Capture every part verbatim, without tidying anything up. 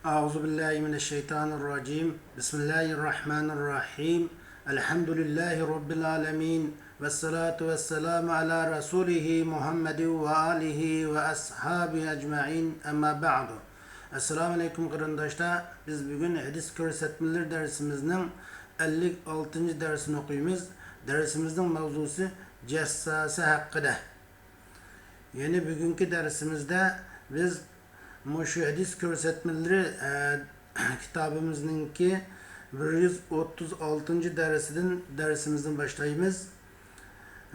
أعوذ بالله من الشيطان الرجيم. بسم الله الرحمن الرحيم. الحمد لله رب العالمين. والصلاة والسلام على رسوله محمد وآله وأصحابه أجمعين. أما بعد. ئەسسالامۇ ئەلەيكۇم قېرىنداشلار. بىز بۈگۈن ھەدىس كۆرسەتمىلىرى دەرسىمىزنىڭ ئەللىك ئالتىنچى دەرسىنى ئوقۇيمىز. دەرسىمىزنىڭ ماۋزۇسى جەسساسە ھەققىدە. يەنى بۈگۈنكى دەرسىمىزدە بىز مۇشۇ ھەدىس كۆرسەتمىلىرى، ئە، كىتابىمىزنىڭكى بىر يۈز ئوتتۇز ئالتىنچى دەرسىدىن، دەرسىمىزنى باشلايمىز.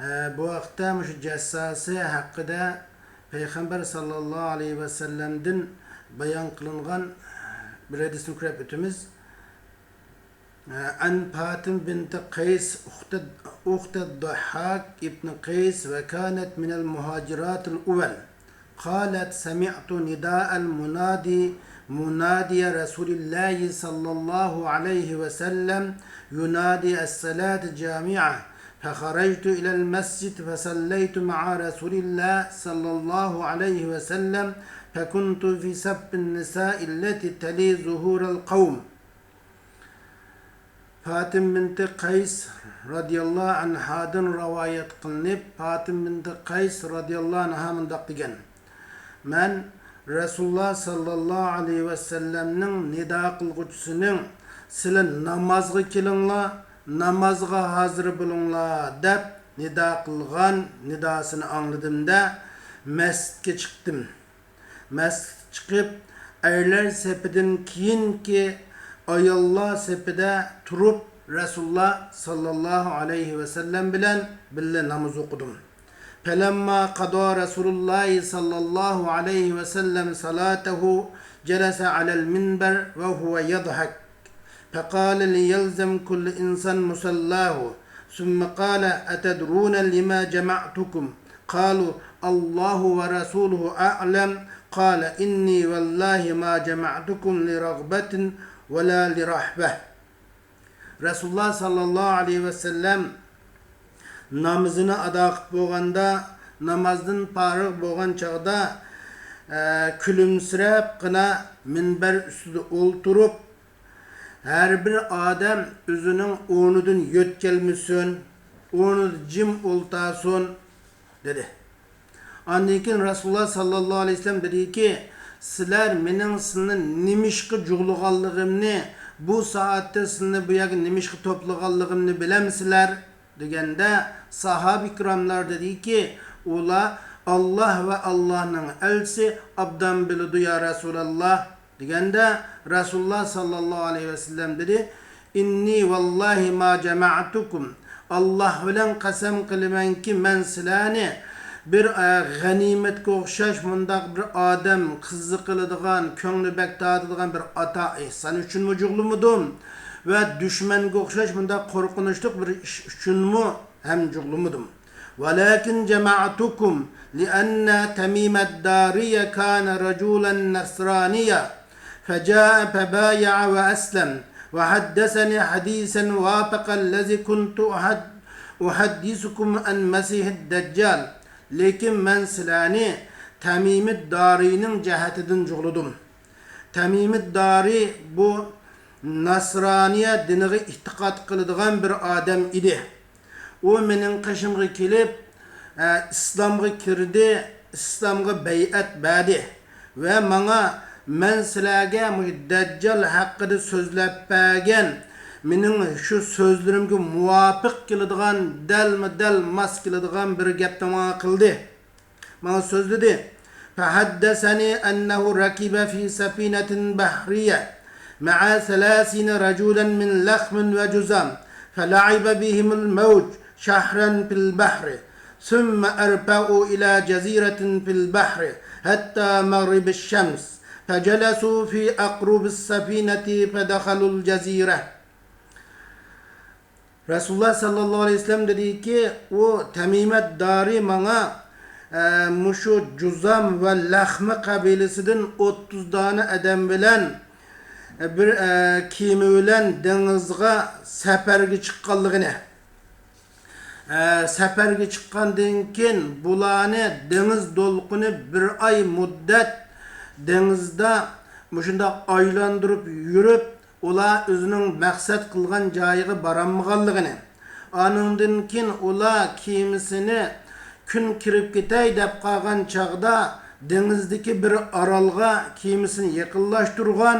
ئە، بۇ ھەقتە مۇشۇ جەسساسە ھەققىدە پەيغەمبەر ساللاللاھۇ ئەلەيھى ۋەسەللەمدىن بايان قىلىنغان بىر ھەدىسنى كۆرۈپ ئۆتىمىز. عن فاطمة بنت قيس أخت، أخت الضحاك بن قيس، وكانت من المهاجرات الأول. قالت: سمعت نداء المنادي، منادي رسول الله صلى الله عليه وسلم، ينادي الصلاة جامعة، فخرجت إلى المسجد فصليت مع رسول الله صلى الله عليه وسلم، فكنت في صف النساء التي تلي ظهور القوم. پاتىمە بىنتى قەيس رەزىياللاھۇ ئەنھادىن رىۋايەت قىلىنىپ، پاتىمە بىنتى قەيس رەزىياللاھۇ ئەنھا مۇنداق دېگەن: مەن رەسۇلۇللا ساللاللاھۇ ئەلەيھى ۋەسەللەمنىڭ نىدا قىلغۇچىسىنىڭ، سىلەر نامازغا كېلىڭلار، نامازغا ھازىر بولۇڭلار، دەپ نىدا قىلغان نىداسىنى ئاڭلىدىم-دە، مەسچىتكە چىقتىم. مەسچىتكە چىقىپ، ئەرلەر سېپىدىن كېيىنكى ئاياللار سېپىدە تۇرۇپ، رەسۇلۇللا ساللاللاھۇ ئەلەيھى ۋەسەللەم بىلەن بىللە ناماز ئوقۇدۇم. فلما قضى رسول الله صلى الله عليه وسلم صلاته جلس على المنبر وهو يضحك. فقال ليلزم كل إنسان مصلاه، ثم قال: أتدرون لم جمعتكم؟ قالوا: الله ورسوله أعلم. قال: إني والله ما جمعتكم لرغبة ولا لرهبة. رەسۇلۇللا ساللاللاھۇ ئەلەيھى ۋەسەللەم نامىزىنى ئادا قىلىپ بولغاندا، نامازدىن پارىغ بولغان چاغدا، ئە، كۈلۈمسىرەپقىنە مىنبەر ئۈستىدە ئولتۇرۇپ، ھەر بىر ئادەم ئۆزىنىڭ ئورنىدىن يۆتكەلمىسۇن، ئورنىدا جىم ئولتۇرسۇن، دېدى. ئاندىن كېيىن رەسۇلۇللا ساللاللاھۇ ئەلەيھى ۋەسەللەم دېدىكى، سىلەر مېنىڭ سىلىنى نېمىشقا جۇغلىغانلىقىمنى، بۇ سائەتتە سىلىنى بۇ يەرگە نېمىشقا توپلىغانلىقىمنى بىلەمسىلەر؟ دېگەندە، ساھابە ئىكراملار دېدىكى، ئۇلار، ئاللاھ ۋە ئاللاھنىڭ ئەلچىسى ئابدان بىلىدۇ، يا رەسۇلاللاھ. دېگەندە، رەسۇلۇللا ساللاللاھۇ ئەلەيھى ۋەسەللەم دېدى، ئىننى ۋاللاھى ما جەمەئتۇكۇم. ئاللاھ بىلەن قەسەم قىلىمەنكى، مەن سىلەرنى بىر، ئە، غەنىيمەتكە ئوخشاش مۇنداق بىر ئادەم قىزىقىلىدىغان، كۆڭلى بەك تارتىدىغان بىر ئاتا ئېھسان ئۈچۈنمۇ جۇغلىمىدىم ۋە دۈشمەنگە ئوخشاش مۇنداق قورقۇنچلۇق بىر ئىش ئۈچۈنمۇ ھەم جۇغلىمىدىم. ولكن جمعتكم لأن تميم الداري كان رجلا نصرانيا فجاء فبايع وأسلم وحدثني حديثا وافق الذي كنت أحد-، أحدثكم عن مسيح الدجال. لېكىن مەن سىلەرنى تەمىمىد دارىينىڭ جەھىتىدىن جۇغلىدىم. تەمىمىد دارىي بۇ ناسرانىيە دىنىغا ئېتىقاد قىلىدىغان بىر ئادەم ئىدى. ئۇ مېنىڭ قېشىمغا كېلىپ، ئە، ئىسلامغا كىردى، ئىسلامغا بەيئەت بەردى ۋە ماڭا، مەن سىلەرگە مۇشۇ دەججال ھەققىدە سۆزلەپ بەرگەن، مېنىڭ شۇ سۆزلىرىمگە مۇۋاپىق كېلىدىغان، دەلمۇ دەل ماس كېلىدىغان بىر گەپنى ماڭا قىلدى. ماڭا سۆزلىدى. فحدثني أنه ركب في سفينة بحرية مع ثلاثين رجلا من لخم وجذام، فلعب بهم الموج شهرا في البحر، ثم أرفعوا إلى جزيرة في البحر حتى مغرب الشمس، فجلسوا في أقرب السفينة فدخلوا الجزيرة. رەسۇلۇللا ساللاللاھۇ ئەلەيھى ۋەسەللەم دېدىكى، ئۇ تەمىمەت دارى ماڭا، ئە، مۇشۇ جۇزام ۋە لەخمە قەبىلىسىدىن ئوتتۇز دانە ئادەم بىلەن، ئە، بىر، ئە، كېمە بىلەن دېڭىزغا سەپەرگە چىققانلىقىنى، ئە، سەپەرگە چىققاندىن كېيىن بۇلارنى دېڭىز دولقۇنى بىر ئاي مۇددەت دېڭىزدا مۇشۇنداق ئايلاندۇرۇپ يۈرۈپ، ئۇلار ئۆزىنىڭ مەقسەت قىلغان جايىغا بارالمىغانلىقىنى، ئانىڭدىن كېيىن ئۇلار كېمىسىنى كۈن كىرىپ كېتەي دەپ قالغان چاغدا، دېڭىزدىكى بىر ئارالغا كېمىسىنى يېقىنلاشتۇرغان،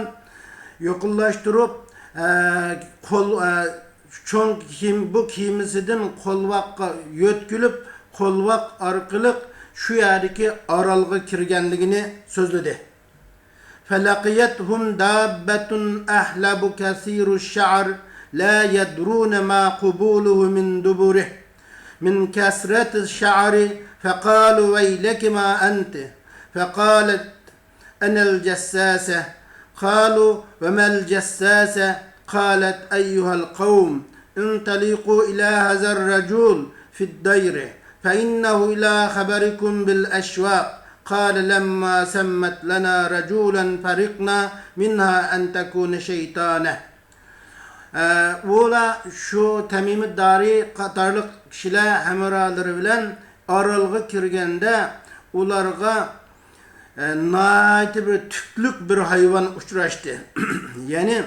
يېقىنلاشتۇرۇپ، ئە، قول، ئە، چوڭ كېمە، بۇ كېمىسىدىن قولۋاققا يۆتكىلىپ، قولۋاق ئارقىلىق شۇ يەردىكى ئارالغا كىرگەنلىكىنى سۆزلىدى. فلقيتهم دابة أهلب كثير الشعر لا يدرون ما قبوله من دبره من كثرة الشعر، فقالوا: ويلك ما أنت. فقالت: أنا الجساسة. قالوا: وما الجساسة؟ قالت: أيها القوم، انطلقوا إلى هذا الرجل في الدير، فإنه إلى خبركم بالأشواق. قال: لما سمت لنا رجلا فرقنا منها أن تكون شيطانة. ئە، ئۇلار شۇ تەمىمىت دارى قاتارلىق كىشىلەر ھەمراھلىرى بىلەن ئارالغا كىرگەندە، ئۇلارغا، ئە، ناھايىتى بىر تۈكلۈك بىر ھايۋان ئۇچراشتى. يەنى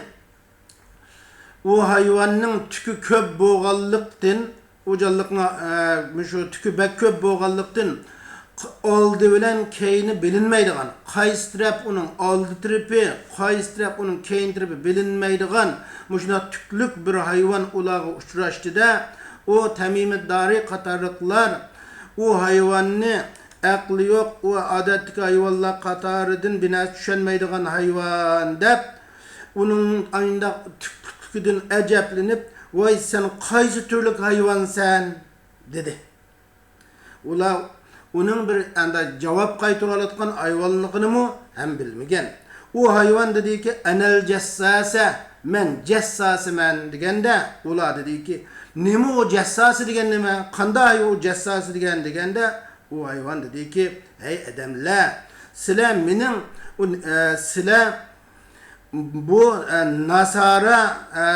ئۇ ھايۋاننىڭ تۈكى كۆپ بولغانلىقتىن، ئۇ جانلىقنىڭ، ئە، مۇشۇ تۈكى بەك كۆپ بولغانلىقتىن، ئالدى بىلەن كەينى بىلىنمەيدىغان، قايسى تەرەپ ئۇنىڭ ئالدى تەرىپى، قايسى تەرەپ ئۇنىڭ كەينى تەرىپى بىلىنمەيدىغان مۇشۇنداق تۈكلۈك بىر ھايۋان ئۇلارغا ئۇچراشتى-دە، ئۇ تەمىمىت دارى قاتارلىقلار ئۇ ھايۋاننى ئەقلى يوق، ئۇ ئادەتتىكى ھايۋانلار قاتارىدىن، بىر نەرسە چۈشەنمەيدىغان ھايۋان دەپ، ئۇنىڭ ئانداق تۈكلۈكىدىن ئەجەبلىنىپ، ۋاي، سەن قايسى تۈرلۈك ھايۋانسەن؟ دېدى. ئۇلار ئۇنىڭ بىر ئەندە جاۋاب قايتۇرۇۋالىدىغان ھايۋانلىقىنىمۇ ھەم بىلمىگەن. ئۇ ھايۋان دېدىكى، ئەنەل جەسساسە، مەن جەسساسىمەن دېگەندە، ئۇلار دېدىكى، نېمە ئۇ جەسساسە دېگەن نېمە؟ قانداق ھايۋان ئۇ جەسساسە دېگەن؟ دېگەندە، ئۇ ھايۋان دېدىكى، ھەي ئادەملەر، سىلەر مېنىڭ، ئۇ، ئە، سىلەر بۇ، ئە، ناسارا، ئە،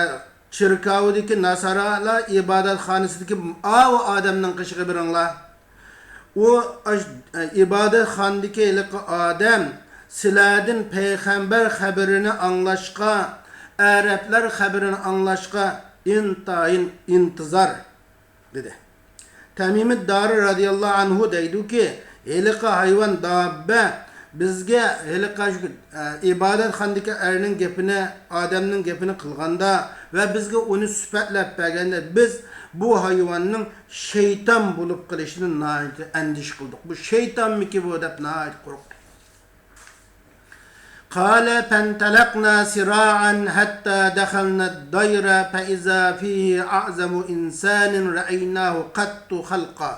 چېركاۋىدىكى ناسارالار ئىبادەتخانىسىدىكى ئاۋۇ ئادەمنىڭ قېشىغا بېرىڭلار. ئۇ ئاش-، ئىبادەتخانىدىكى ھېلىقى ئادەم سىلەردىن پەيغەمبەر خەبىرىنى ئاڭلاشقا، ئەرەبلەر خەبىرىنى ئاڭلاشقا ئىنتايىن ئىنتىزار، دېدى. تەمىمىت دارى رەزىياللاھۇ ئەنھۇ دەيدۇكى، ھېلىقى ھايۋان داببە بىزگە ھېلىقى شۇ، ئە، ئىبادەتخانىدىكى ئەرنىڭ گېپىنى، ئادەمنىڭ گېپىنى قىلغاندا ۋە بىزگە ئۇنى سۈپەتلەپ بەرگەندە، بىز بۇ ھايۋاننىڭ شەيتان بولۇپ قېلىشىدىن ناھايىتى ئەندىشە قىلدۇق. بۇ شەيتانمىكى بۇ دەپ ناھايىتى قورقتۇق. قال فانطلقنا سراعا حتى دخلنا الدير فإذا فيه أعظم إنسان رأيناه قط خلقا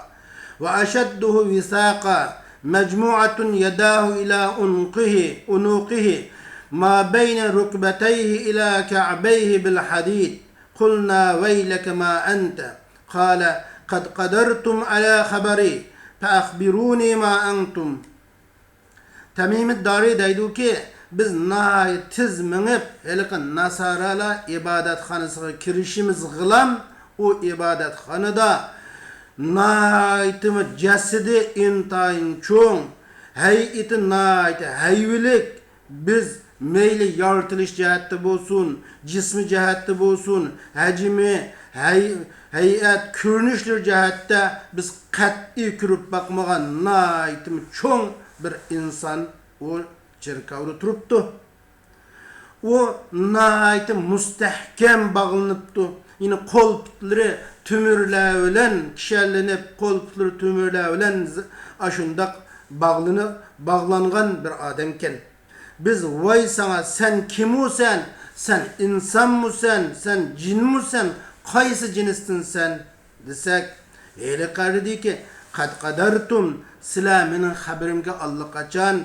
وأشده وثاقا، مجموعة يداه إلى عنقه، عنقه، ما بين ركبتيه إلى كعبيه بالحديد. قلنا ويلك ما أنت؟ قال قد قدرتم على خبري فأخبروني ما أنتم. تەمىمىت دارى دەيدۇكى، بىز ناھايىتى تېز مېڭىپ، ھېلىقى ناسارالار ئىبادەتخانىسىغا كىرىشىمىزغىلا، ئۇ ئىبادەتخانىدا ناھايىتىمۇ جەسىتى ئىنتايىن چوڭ، ھەيئىتى ناھايىتى ھەيۋىلىك، بىز مەيلى يارىتىلىش جەھەتتە بولسۇن، جىسمىي جەھەتتە بولسۇن، ھەجمى، ھەي-، ھەيئەت، كۆرۈنۈشلىرى جەھەتتە بىز قەتئىي كۆرۈپ باقمىغان ناھايىتىمۇ چوڭ بىر ئىنسان ئۇ چېركاۋدا تۇرۇپتۇ. ئۇ ناھايىتى مۇستەھكەم باغلىنىپتۇ. يەنى قول پۇتلىرى تۆمۈرلەر بىلەن كىشەنلىنىپ، قول پۇتلىرى تۆمۈرلەر بىلەن ز-، ئاشۇنداق باغلىنىپ، باغلانغان بىر ئادەمكەن. بىز، ۋاي ساڭا، سەن كىمۇسەن؟ سەن ئىنسانمۇسەن؟ سەن جىنمۇسەن؟ قايسى جىنستىنسەن؟ دېسەك، ھېلىقى ئەر دېدىكى، قەد قەدەرتۇم، سىلەر مېنىڭ خەبىرىمگە ئاللىقاچان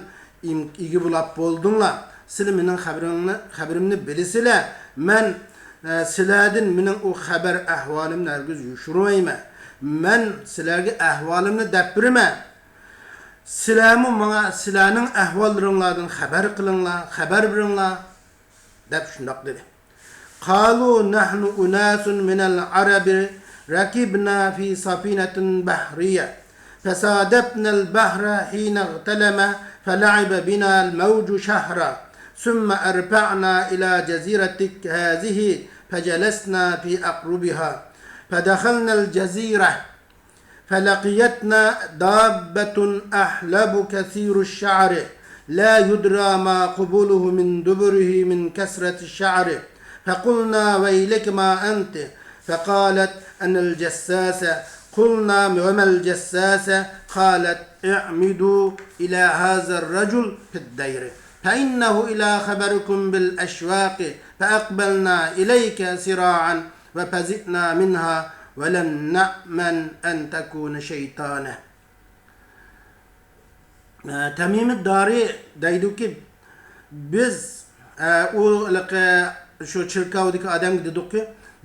ئىم-، ئىگە بولاپ بولدۇڭلار. سىلەر مېنىڭ خەبىرىمنى، خەبىرىمنى بىلىسىلەر. مەن، ئە، سىلەردىن مېنىڭ ئۇ خەۋەر ئەھۋالىمنى ھەرگىز يوشۇرمايمەن. مەن سىلەرگە ئەھۋالىمنى دەپ بېرىمەن. سىلەرمۇ ماڭا سىلەرنىڭ ئەھۋاللىرىڭلاردىن خەۋەر قىلىڭلار، خەۋەر بېرىڭلار، دەپ شۇنداق دېدى. قالوا نحن أناس من العرب ركبنا في سفينة بحرية فصادفنا البحر حين اغتلم فلعب بنا الموج شهرا ثم أرفعنا إلى جزيرتك هذه فجلسنا في أقربها فدخلنا الجزيرة فلقيتنا دابة أحلب كثير الشعر لا يدرى ما قبله من دبره من كثرة الشعر فقلنا ويلك ما أنت فقالت أنا الجساسة قلنا وما الجساسة قالت اعمدوا إلى هذا الرجل في الدير فإنه إلى خبركم بالأشواق فأقبلنا إليك سراعا وفزعنا منها ولم نأمن أن تكون شيطانة. تەمىمى دارى دەيدۇكى، بىز، ئە، ئۇ ھېلىقى شۇ چېركاۋدىكى ئادەمگە دېدۇقكى،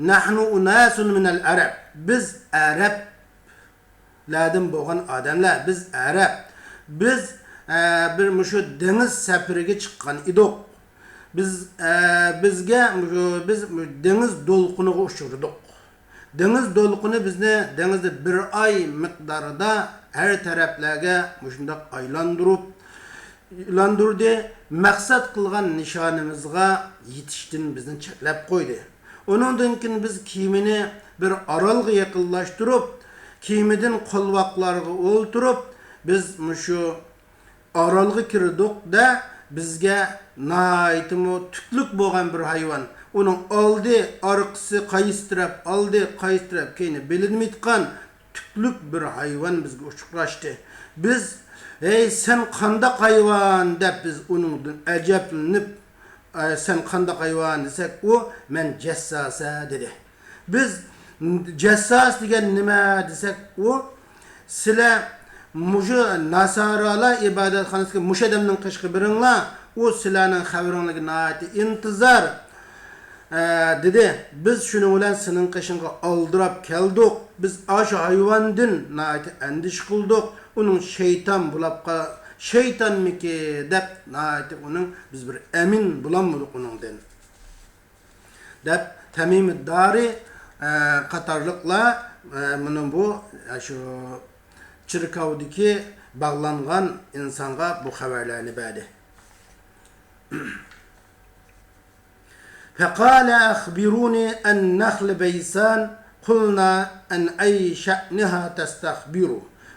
نەھنۇ ئۇناسۇن مىنەل ئەرەب، بىز ئەرەب لەردىن بولغان ئادەملەر، بىز ئەرەب. بىز، ئە، بىر مۇشۇ دېڭىز سەپىرىگە چىققان ئىدۇق. بىز، ئە، بىزگە مۇشۇ، بىز دېڭىز دولقۇنىغا ئۇچرىدۇق. دېڭىز دولقۇنى بىزنى دېڭىزدا بىر ئاي مىقدارىدا ھەر تەرەپلەرگە مۇشۇنداق ئايلاندۇرۇپ، ئايلاندۇردى، مەقسەت قىلغان نىشانىمىزغا يېتىشتىن بىزنى چەتلەپ قويدى. ئۇنىڭدىن كېيىن بىز كېمىنى بىر ئارالغا يېقىنلاشتۇرۇپ، كېمىدىن قولۋاقلارغا ئولتۇرۇپ، بىز مۇشۇ ئارالغا كىردۇق-دە، بىزگە ناھايىتىمۇ تۈكلۈك بولغان بىر ھايۋان، ئۇنىڭ ئالدى، ئارقىسى، قايسى تەرەپ ئالدى، قايسى تەرەپ كەينى بىلىنمەيدىغان تۈكلۈك بىر ھايۋان بىزگە ئۇچراشتى. بىز، «ھەي، سەن قانداق ھايۋان؟» دەپ بىز ئۇنىڭدىن ئەجەبلىنىپ، «ئە، سەن قانداق ھايۋان؟» دېسەك، ئۇ، «مەن جەسساسە» دېدى. بىز، «جەسساس دېگەن نېمە؟» دېسەك، ئۇ، «سىلەر مۇشۇ ناسارالار ئىبادەتخانىسىغا مۇشۇ ئادەمنىڭ قېشىغا بېرىڭلار، ئۇ سىلەرنىڭ خەۋىرىڭلارغا ناھايىتى ئىنتىزار.» ئە، دېدى، «بىز شۇنىڭ بىلەن سېنىڭ قېشىڭغا ئالدىراپ كەلدۇق. بىز ئاشۇ ھايۋاندىن ناھايىتى ئەندىشە قىلدۇق. ئۇنىڭ شەيتان بولاپ قا-، شەيتانمىكى دەپ ناھايىتى ئۇنىڭ، بىز بىر ئەمىن بولالمىدۇق ئۇنىڭدىن.» دەپ تەمىمى دارى، ئە، قاتارلىقلار، ئە، مانا بۇ، ئە، شۇ چېركاۋدىكى باغلانغان ئىنسانغا بۇ خەۋەرلەرنى بەردى. فقال أخبروني عن نخل بيسان. قلنا عن أي شأنها تستخبر؟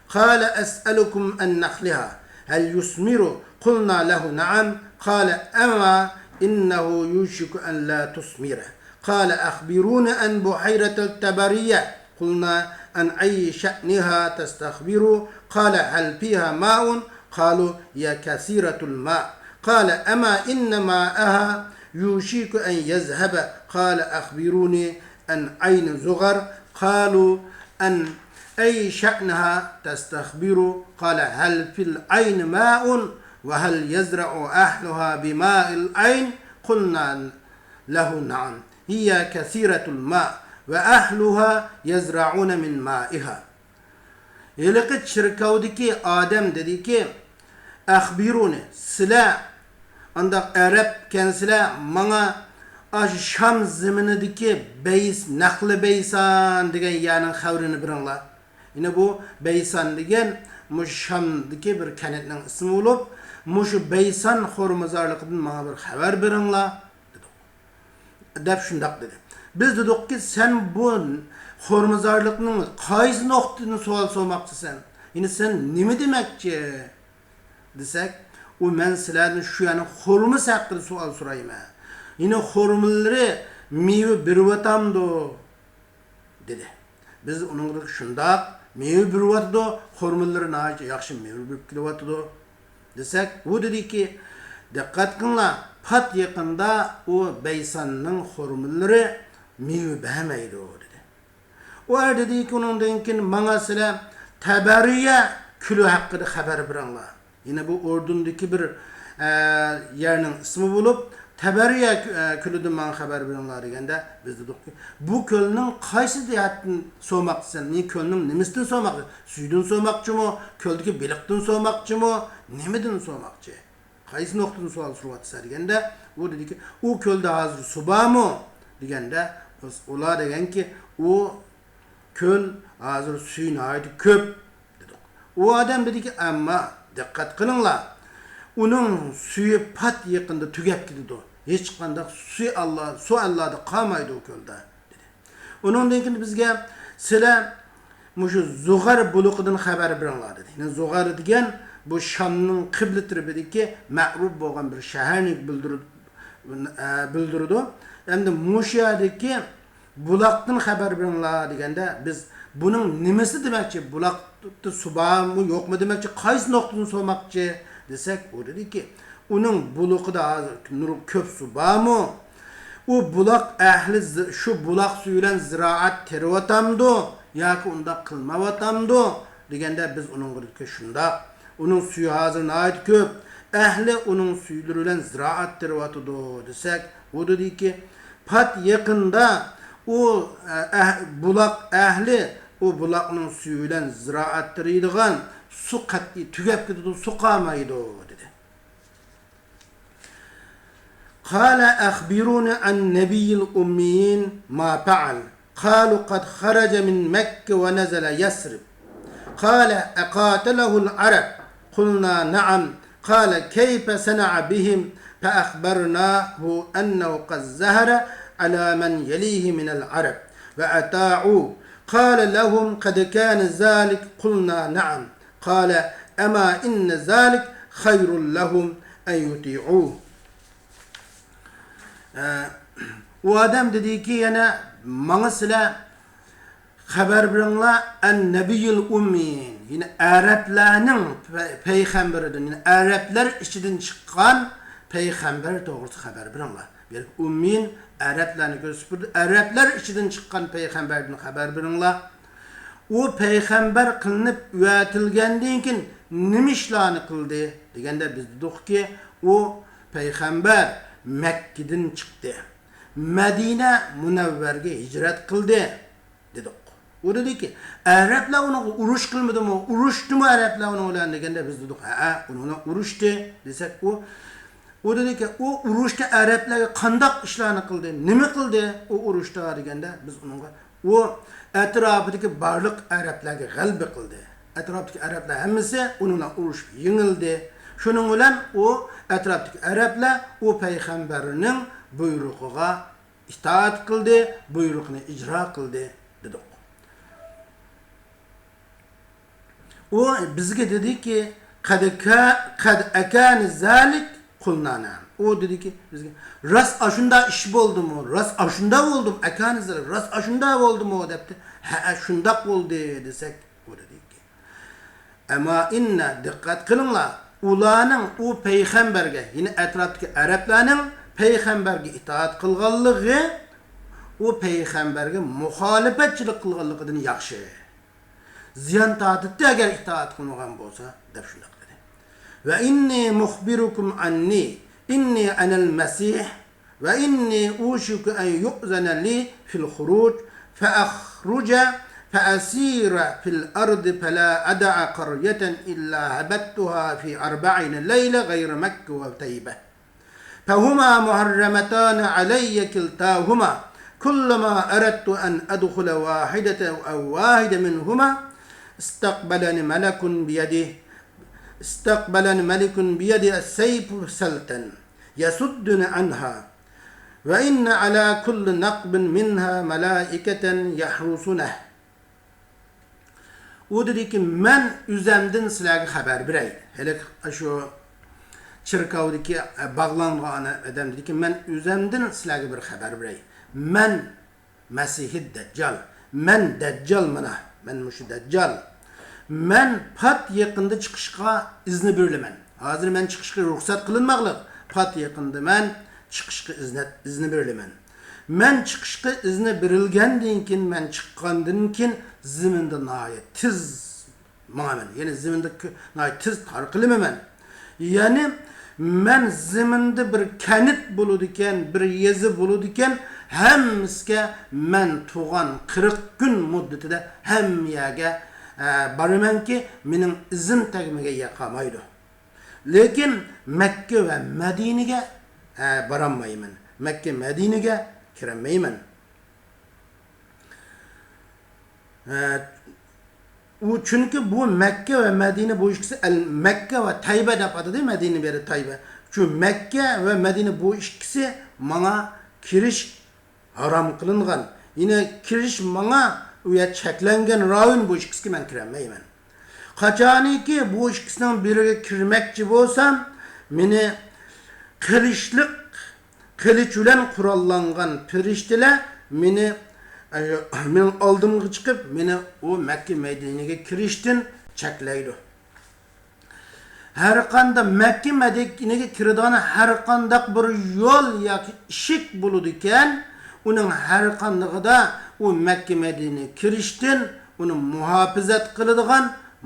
قال أسألكم عن نخلها هل يثمر؟ قلنا له نعم. قال أما إنه يوشك أن لا تثمر. قال أخبروني عن بحيرة الطبرية. قلنا عن أي شأنها تستخبر؟ قال هل فيها ماء؟ قالوا هي كثيرة الماء. قال أما إن ماءها يوشك أن يذهب. قال أخبروني عن عين زغر. قالوا عن أي شأنها تستخبر؟ قال هل في العين ماء؟ وهل يزرع أهلها بماء العين؟ قلنا له نعم. هي كثيرة الماء وأهلها يزرعون من مائها. ھېلىقى چېركاۋدىكى ئادەم دېدىكى، ئەخبىرۇنى، سىلەر ئانداق ئەرەبكەنسىلەر، ماڭا ئاشۇ شام زېمىنىدىكى بەيس، نەخلى بەيسان دېگەن يەرنىڭ خەۋىرىنى بېرىڭلار. يەنى بۇ بەيسان دېگەن مۇشۇ شامدىكى بىر كەنتنىڭ ئىسمى بولۇپ، مۇشۇ بەيسان خورمىزارلىقىدىن ماڭا بىر خەۋەر بېرىڭلار، دېدۇق. دەپ شۇنداق دېدى. بىز دېدۇقكى، سەن بۇ خورمىزارلىقنىڭ قايسى نۇقتىدىن سوئال سورىماقچىسەن؟ يەنى سەن نېمە دېمەكچى؟ دېسەك، ئۇ، مەن سىلەردىن شۇ يەرنىڭ خورمىسى ھەققىدە سوئال سورايمەن. يەنى خورمىلىرى مېۋە بېرىۋاتامدۇ؟ دېدى. بىز ئۇنىڭغا، شۇنداق، مېۋە بېرىۋاتىدۇ، خورمىلىرى ناھايىتى ياخشى مېۋە بېرىپ كېلىۋاتىدۇ، دېسەك، ئۇ دېدىكى، دىققەت قىلىڭلار، پات يېقىندا ئۇ بەيساننىڭ خورمىلىرى مېۋە بەرمەيدۇ، دېدى. ئۇ ئەر دېدىكى، ئۇنىڭدىن كېيىن ماڭا سىلەر تەبەرىيە كۆلى ھەققىدە خەۋەر بېرىڭلار. يەنە بۇ ئۇردۇندىكى بىر، ئە، يەرنىڭ ئىسمى بولۇپ، تەبەرىيە كۆ-، ئە، كۆلىدىن ماڭا خەۋەر بېرىڭلار دېگەندە، بىز دېدۇقكى، بۇ كۆلنىڭ قايسى جەھەتتىن سورىماقچىسەن؟ نى-، كۆلنىڭ نېمىسىدىن سورىماقچى؟ سۈيىدىن سورىماقچىمۇ؟ كۆلدىكى بېلىقتىن سورىماقچىمۇ؟ نېمىدىن سورىماقچى؟ قايسى نۇقتىدىن سوئال سورىۋاتىسەن؟ دېگەندە، ئۇ دېدىكى، ئۇ كۆلدە ھازىر سۇ بارمۇ؟ دېگەندە، ئۇلار دېگەنكى، ئۇ كۆل ھازىر سۈيى ناھايىتى كۆپ، دېدۇق. ئۇ ئادەم دېدىكى، ئەمما دىققەت قىلىڭلار، ئۇنىڭ سۈيى پات يېقىندا تۈگەپ كېتىدۇ. ھېچقانداق سۇ ئاللا-، سۇ ئاللادا قالمايدۇ ئۇ كۆلدە، دېدى. ئۇنىڭدىن كېيىن بىزگە سىلەر مۇشۇ زۇغار بۇلىقىدىن خەۋەر بېرىڭلار، دېدى. يەنى زۇغار دېگەن بۇ شامنىڭ قىبلە تەرىپىدىكى مەرۇپ بولغان بىر شەھەرنى بىلدۈرۈ-، ئە، بىلدۈرىدۇ. ئەمدى مۇشۇ يەردىكى بۇلاقتىن خەۋەر بېرىڭلار دېگەندە، بىز بۇنىڭ نېمىسى دېمەكچى؟ بۇلاقتا سۇ بارمۇ، يوقمۇ دېمەكچى؟ قايسى نۇقتىدىن سورىماقچى دېسەك، ئۇ دېدىكى، ئۇنىڭ بۇلىقىدا ھازىر نۇر-، كۆپ سۇ بارمۇ؟ ئۇ بۇلاق ئەھلى زى-، شۇ بۇلاق سۈيى بىلەن زىرائەت تېرىۋاتامدۇ ياكى ئۇنداق قىلمايۋاتامدۇ دېگەندە، بىز ئۇنىڭغا دېدۇكى، شۇنداق. ئۇنىڭ سۈيى ھازىر ناھايىتى كۆپ. ئەھلى ئۇنىڭ سۈيلىرى بىلەن زىرائەت تېرىۋاتىدۇ دېسەك، ئۇ دېدىكى، پات يېقىندا ئۇ، ئە، ئەھ-، بۇلاق ئەھلى ئۇ بۇلاقنىڭ سۈيى بىلەن زىرائەت تېرىيدىغان سۇ قەتئىي تۈگەپ كېتىدۇ، سۇ قالمايدۇ، دېدى. قال أخبروني عن النبي الأمي ما فعل. قالوا قد خرج من مكة ونزل يثرب. قال أقاتله العرب؟ قلنا نعم. قال كيف صنع بهم؟ فأخبرناه أنه قد ظهر على من يليه من العرب وأطاعوه. قال لهم قد كان ذلك؟ قلنا نعم. قال أما إن ذلك خير لهم أن يطيعوه. ئە، ئۇ ئادەم دېدىكى، يەنە ماڭا سىلەر خەۋەر بېرىڭلار، ئەن نەبىييىل ئۇممىيين، يەنى ئەرەبلەرنىڭ پەي-، پەيغەمبىرىدىن، يەنى ئەرەبلەر ئىچىدىن چىققان پەيغەمبەر توغرىسىدا خەۋەر بېرىڭلار. بۇ يەردىكى ئۇممىيين ئەرەبلەرنى كۆرسىتىپ بېرىدۇ. ئەرەبلەر ئىچىدىن چىققان پەيغەمبەردىن خەۋەر بېرىڭلار. ئۇ پەيغەمبەر قىلىنىپ ئەۋەتىلگەندىن كېيىن نېمە ئىشلارنى قىلدى دېگەندە، بىز دېدۇقكى، ئۇ پەيغەمبەر مەككىدىن چىقتى، مەدىنە مۇنەۋۋەرگە ھىجرەت قىلدى، دېدۇق. ئۇ دېدىكى، ئەرەبلەر ئۇنىڭغا ئۇرۇش قىلمىدىمۇ، ئۇرۇشتىمۇ ئەرەبلەر ئۇنىڭ بىلەن دېگەندە، بىز دېدۇق، ھەئە، ئۇنىڭ بىلەن ئۇرۇشتى دېسەك، ئۇ ئۇ دېدىكى، ئۇ ئۇرۇشتا ئەرەبلەرگە قانداق ئىشلارنى قىلدى، نېمە قىلدى ئۇ ئۇرۇشتا دېگەندە، بىز ئۇنىڭغا، ئۇ ئەتراپىدىكى بارلىق ئەرەبلەرگە غەلىبە قىلدى. ئەتراپتىكى ئەرەبلەر ھەممىسى ئۇنىڭ بىلەن ئۇرۇشۇپ يېڭىلدى. شۇنىڭ بىلەن ئۇ ئەتراپتىكى ئەرەبلەر ئۇ پەيغەمبەرنىڭ بۇيرۇقىغا ئىتائەت قىلدى، بۇيرۇقىنى ئىجرا قىلدى، دېدۇق. ئۇ بىزگە دېدىكى، قەد كا-، قەد ئەكانە زالىك، قۇلنا نەئەم. ئۇ دېدىكى بىزگە، راست ئاشۇنداق ئىش بولدىمۇ؟ راست ئاشۇنداق بولدىمۇ؟ ئەكانە زالىك، راست ئاشۇنداق بولدىمۇ؟ دەپتۇ. ھەئە، شۇنداق بولدى، دېسەك، ئۇ دېدىكى، ئەمما ئىننە، دىققەت قىلىڭلار، ئۇلارنىڭ ئۇ پەيغەمبەرگە، يەنى ئەتراپتىكى ئەرەبلەرنىڭ پەيغەمبەرگە ئىتائەت قىلغانلىقى ئۇ پەيغەمبەرگە مۇخالىپەتچىلىك قىلغانلىقىدىن ياخشى. زىيان تارتىتتى، ئەگەر ئىتائەت قىلمىغان بولسا، دەپ شۇنداق دېدى. ۋە ئىننى مۇخبىرۇكۇم ئەننى، ئىننى ئەنەل مەسىھ، ۋە ئىننى ئۇشىكۇ ئەن يۇئزەنە لى فىل خۇرۇج، فەئەخرۇجە، فەئەسىرە فىل ئەردى، فەلا ئەدەئە قەريەتەن ئىللا ھەبەتتۇھا فى ئەربەئىنە لەيلە غەيرە مەككە ۋە تەيبە. فهما محرمتان علي كلتاهما. كلما أردت أن أدخل واحدة أو واحدة منهما استقبلني ملك بيده، استقبلني ملك بيده السيف سلتا يصدني عنها. وإن على كل نقب منها ملائكة يحرسنه. ئۇ دېدىكى، مەن ئۆزەمدىن سىلەرگە خەۋەر بېرەي. ھېلىقى شۇ چېركاۋدىكى، ئە، باغلانغان ئادەم دېدىكى، مەن ئۆزەمدىن سىلەرگە بىر خەۋەر بېرەي. مەن مەسىھىد دەججال. مەن دەججال مانا. مەن مۇشۇ دەججال. مەن پات يېقىندا چىقىشقا ئىزنى بېرىلىمەن. ھازىر مەن چىقىشقا رۇخسەت قىلىنماقلىق. پات يېقىندا مەن چىقىشقا ئىزنەت-، ئىزنى بېرىلىمەن. مەن چىقىشقا ئىزنى بېرىلگەندىن كېيىن، مەن چىققاندىن كېيىن زېمىندا ناھايىتى تېز ماڭىمەن. يەنى زېمىندا كۆ-، ناھايىتى تېز تارقىلىمەن. يەنى مەن زېمىندا بىر كەنت بولىدىكەن، بىر يېزا بولىدىكەن، ھەممىسىگە مەن تۇغان قىرىق كۈن مۇددىتىدە ھەممە يەرگە، ئە، بارىمەنكى، مېنىڭ ئىزىم تەگمىگەن يەر قالمايدۇ. لېكىن مەككە ۋە مەدىنىگە، ئە، بارالمايمەن. مەككە، مەدىنىگە كىرەلمەيمەن. ئە، ئۇ، چۈنكى بۇ مەككە ۋە مەدىنە، بۇ ئىككىسى، ئەل مەككە ۋە تەيبە دەپ ئاتىدى، مەدىنە بېرى تەيبە. شۇ مەككە ۋە مەدىنە، بۇ ئىككىسى ماڭا كىرىش ھارام قىلىنغان. يەنى كىرىش ماڭا، ئۇ يەر چەكلەنگەن رايون، بۇ ئىككىسىگە مەن كىرەلمەيمەن. قاچانكى بۇ ئىككىسىنىڭ بىرىگە كىرمەكچى بولسام، مېنى قىلىچلىق، قىلىچ بىلەن قوراللانغان پەرىشتىلەر مېنى، ئە، مېنىڭ ئالدىمغا چىقىپ، مېنى ئۇ مەككە مەدىنىگە كىرىشتىن چەكلەيدۇ. ھەر قانداق مەككە مەدىنىگە كىرىدىغان ھەر قانداق بىر يول ياكى ئىشىك بولىدىكەن، ئۇنىڭ ھەر قاندىقىدا ئۇ مەككە مەدىنىگە كىرىشتىن ئۇنى مۇھاپىزەت قىلىدىغان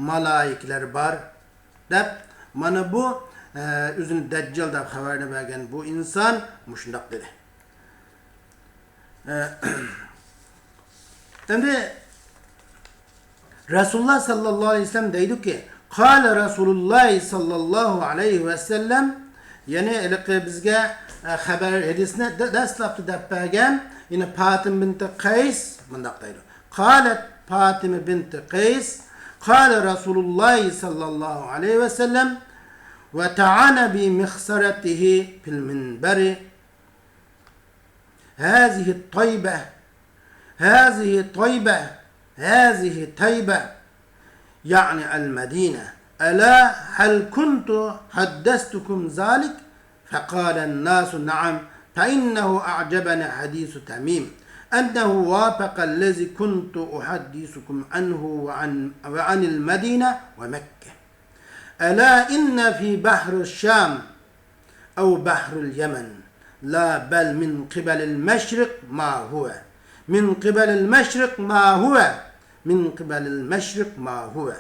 مالائىكىلەر بار، دەپ، مانا بۇ، ئە، ئۆزىنى دەججال دەپ خەۋەرنى بەرگەن بۇ ئىنسان مۇشۇنداق دېدى. ئە، ئەمدى رەسۇلۇللا ساللاللاھۇ ئەلەيھى ۋەسەللەم دەيدۇكى، قال رسول الله صلى الله عليه وسلم، يەنى ھېلىقى بىزگە، ئە، خەۋەر ھەدىسنى دە-، دەسلەپتە دەپ بەرگەن، يەنى پاتىمە بىنتى قەيس مۇنداق دەيدۇ. قالت فاطمة بنت قيس، قال رسول الله صلى الله عليه وسلم، وطعن بمخصرته في المنبر، هذه طيبة، هذه طيبة، هذه طيبة، يعني المدينة. ألا هل كنت حدثتكم ذلك؟ فقال الناس: نعم، فإنه أعجبني حديث تميم، أنه وافق الذي كنت أحدثكم عنه وعن، وعن المدينة ومكة. ألا إن في بحر الشام أو بحر اليمن، لا، بل من قبل المشرق ما هو، من قبل المشرق ما هو، من قبل المشرق ما هو.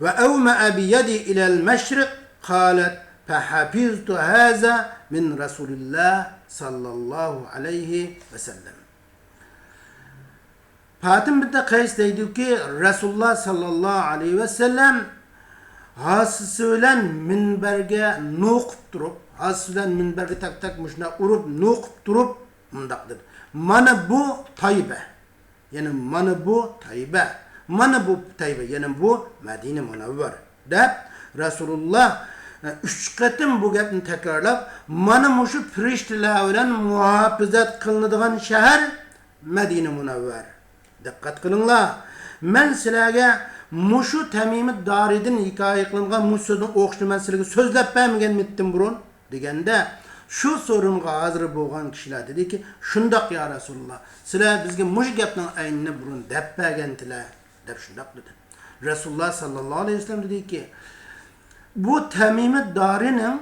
وأومأ بيده إلى المشرق، قالت: فحفظت هذا من رسول الله صلى الله عليه وسلم. پاتىمە بىنتى قەيس دەيدۇكى، رەسۇلۇللا ساللاللاھۇ ئەلەيھى ۋەسەللەم ھاسىسى بىلەن مىنبەرگە نوقۇپ تۇرۇپ، ھاسىسى بىلەن مىنبەرگە تەك-تەك مۇشۇنداق ئۇرۇپ، نوقۇپ تۇرۇپ مۇنداق دېدى: مانا بۇ تەيبە، يەنى مانا بۇ تەيبە، مانا بۇ تەيبە، يەنى بۇ مەدىنە مۇنەۋۋەر، دەپ، رەسۇلۇللا، ئە، ئۈچ قېتىم بۇ گەپنى تەكرارلاپ، مانا مۇشۇ پەرىشتىلەر بىلەن مۇھاپىزەت قىلىنىدىغان شەھەر مەدىنە مۇنەۋۋەر. دىققەت قىلىڭلار، مەن سىلەرگە مۇشۇ تەمىمە دارىدىن ھېكايە قىلىنغان مۇشۇ سۆزنىڭ ئوخشىشىنى مەن سىلەرگە سۆزلەپ بەرمىگەنمىدىم بۇرۇن؟ دېگەندە، شۇ سورۇنغا ھازىر بولغان كىشىلەر دېدىكى، شۇنداق يا رەسۇلۇللا، سىلەر بىزگە مۇشۇ گەپنىڭ ئەينىنى بۇرۇن دەپ بەرگەنتىلەر، دەپ شۇنداق دېدى. رەسۇلۇللا ساللاللاھۇ ئەلەيھى ۋەسەللەم دېدىكى، بۇ تەمىمە دارىنىڭ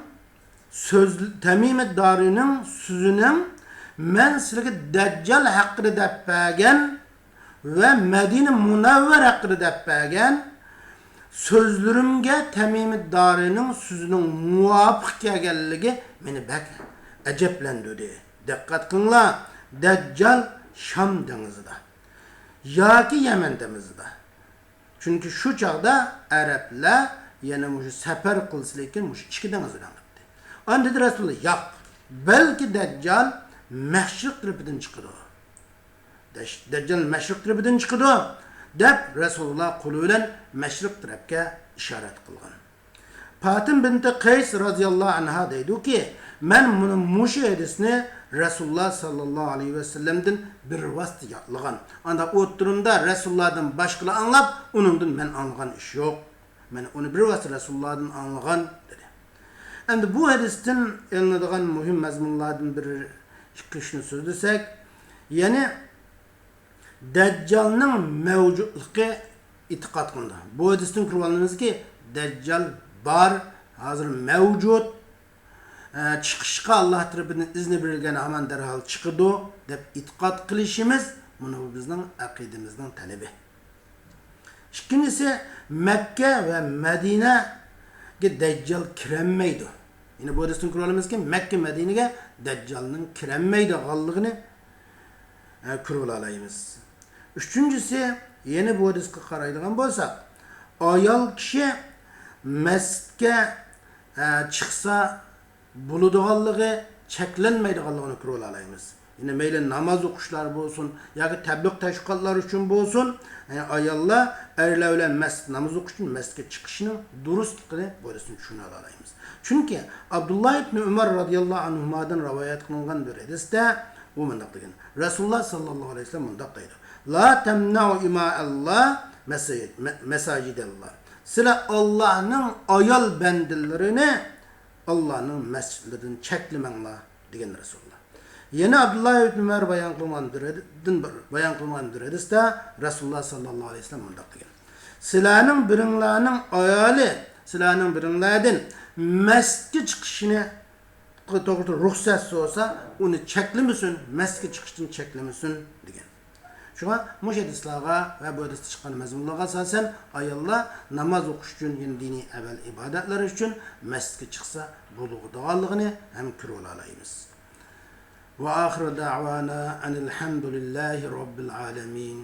سۆز، تەمىمە دارىنىڭ سۆزىنىڭ مەن سىلەرگە دەججال ھەققىدە دەپ بەرگەن ۋە مەدىنە مۇنەۋۋەر ھەققىدە دەپ بەرگەن سۆزلىرىمگە تەمىمە دارىنىڭ سۆزىنىڭ مۇۋاپىق كەلگەنلىكى مېنى بەك ئەجەبلەندۈردى. دىققەت قىلىڭلار، دەججال شام دېڭىزىدا ياكى يەمەن دېڭىزىدا. چۈنكى شۇ چاغدا ئەرەبلەر يەنە مۇشۇ سەپەر قىلسىلىكىن مۇشۇ ئىككى دېڭىز بىلەن قىلدى. ئاندىن دېدى رەسۇلۇللا، ياق، بەلكى دەججال مەشرىق تەرىپىدىن چىقىدۇ. دەش-، دەججال مەشرىق تەرىپىدىن چىقىدۇ، دەپ رەسۇلۇللا قولى بىلەن مەشرىق تەرەپكە ئىشارەت قىلغان. پاتىمە بىنتى قەيس رازىياللاھۇ ئەنھا دەيدۇكى، مەن مۇنى، مۇشۇ ھەدىسنى رەسۇلۇللا ساللاللاھۇ ئەلەيھى ۋەسەللەمدىن بىر ۋاسىتە يادلىغان. ئاندا ئوتتۇرىمدا رەسۇلۇللادىن باشقىلار ئاڭلاپ، ئۇنىڭدىن مەن ئاڭلىغان ئىش يوق. مەن ئۇنى بىر ۋاسىتە رەسۇلۇللادىن ئاڭلىغان، دېدى. ئەمدى بۇ ھەدىستىن ئېلىنىدىغان مۇھىم مەزمۇنلاردىن بىر ئىككى ئۈچنى سۆزلىسەك، يەنى دەججالنىڭ مەۋجۇتلۇقى ئېتىقاد قىلىنىدۇ. بۇ ھەدىستىن كۆرۈۋالىمىزكى، دەججال بار، ھازىر مەۋجۇت، ئە، چىقىشقا ئاللا تەرىپىدىن ئىزنى بېرىلگەن ھامان دەرھال چىقىدۇ، دەپ ئېتىقاد قىلىشىمىز، مانا بۇ بىزنىڭ ئەقىدىمىزنىڭ تەلىپى. ئىككىنچىسى، مەككە ۋە مەدىنەگە دەججال كىرەلمەيدۇ. يەنى بۇ ھەدىستىن كۆرۈۋالىمىزكى، مەككە، مەدىنىگە دەججالنىڭ كىرەلمەيدىغانلىقىنى، ئە، كۆرۈۋالالايمىز. ئۈچىنچىسى، يەنە بۇ ھەدىسكە قارايدىغان بولساق، ئايال كىشى مەسچىتكە، ئە، چىقسا بولىدىغانلىقى، چەكلەنمەيدىغانلىقىنى كۆرۈۋالالايمىز. يەنى مەيلى ناماز ئوقۇشلار بولسۇن ياكى تەبلىغ تەشۋىقاتلار ئۈچۈن بولسۇن، يەنى ئاياللار ئەرلەر بىلەن مەسچىت نامىزى ئوقۇش ئۈچۈن مەسچىتكە چىقىشىنىڭ دۇرۇسلۇقىنى بۇ ھەدىستىن چۈشىنىۋالالايمىز. چۈنكى ئابدۇللا ئىبنى ئۆمەر رازىياللاھۇ ئەنھۇمادىن رىۋايەت قىلىنغان بىر ھەدىستە ئۇ مۇنداق دېگەن، رەسۇلۇللا ساللاللاھۇ ئەلەيھى ۋەسەللەم مۇنداق دەيدۇ، لا تەمنەئۇ ئىمائەللا مەساجىدەللا، سىلەر ئاللانىڭ ئايال بەندىلىرىنى ئاللانىڭ مەسچىتلىرىدىن چەكلىمەڭلار، دېگەن رەسۇلۇللا. يەنە ئابدۇللا ئىبن ئۆمەر بايان قىلغان بىر ھەدىستىن بىر، بايان قىلغان بىر ھەدىستە رەسۇلۇللا ساللاللاھۇ ئەلەيھى ۋەسەللەم مۇنداق دېگەن، سىلەرنىڭ بىرىڭلارنىڭ ئايالى سىلەرنىڭ بىرىڭلاردىن مەسچىتكە چىقىشىنى توغرىسىدا رۇخسەت سورىسا، ئۇنى چەكلىمىسۇن، مەسچىتكە چىقىشتىن چەكلىمىسۇن، دېگەن. شۇڭا مۇشۇ ھەدىسلارغا ۋە بۇ ھەدىستە چىققان مەزمۇنلارغا ئاساسەن، ئاياللار ناماز ئوقۇش ئۈچۈن، يەنى دىنىي ئەمەل ئىبادەتلەر ئۈچۈن مەسچىتكە چىقسا بولىدىغانلىقىنى ھەم كۆرۈۋالالايمىز. وآخر دعوانا أن الحمد لله رب العالمين.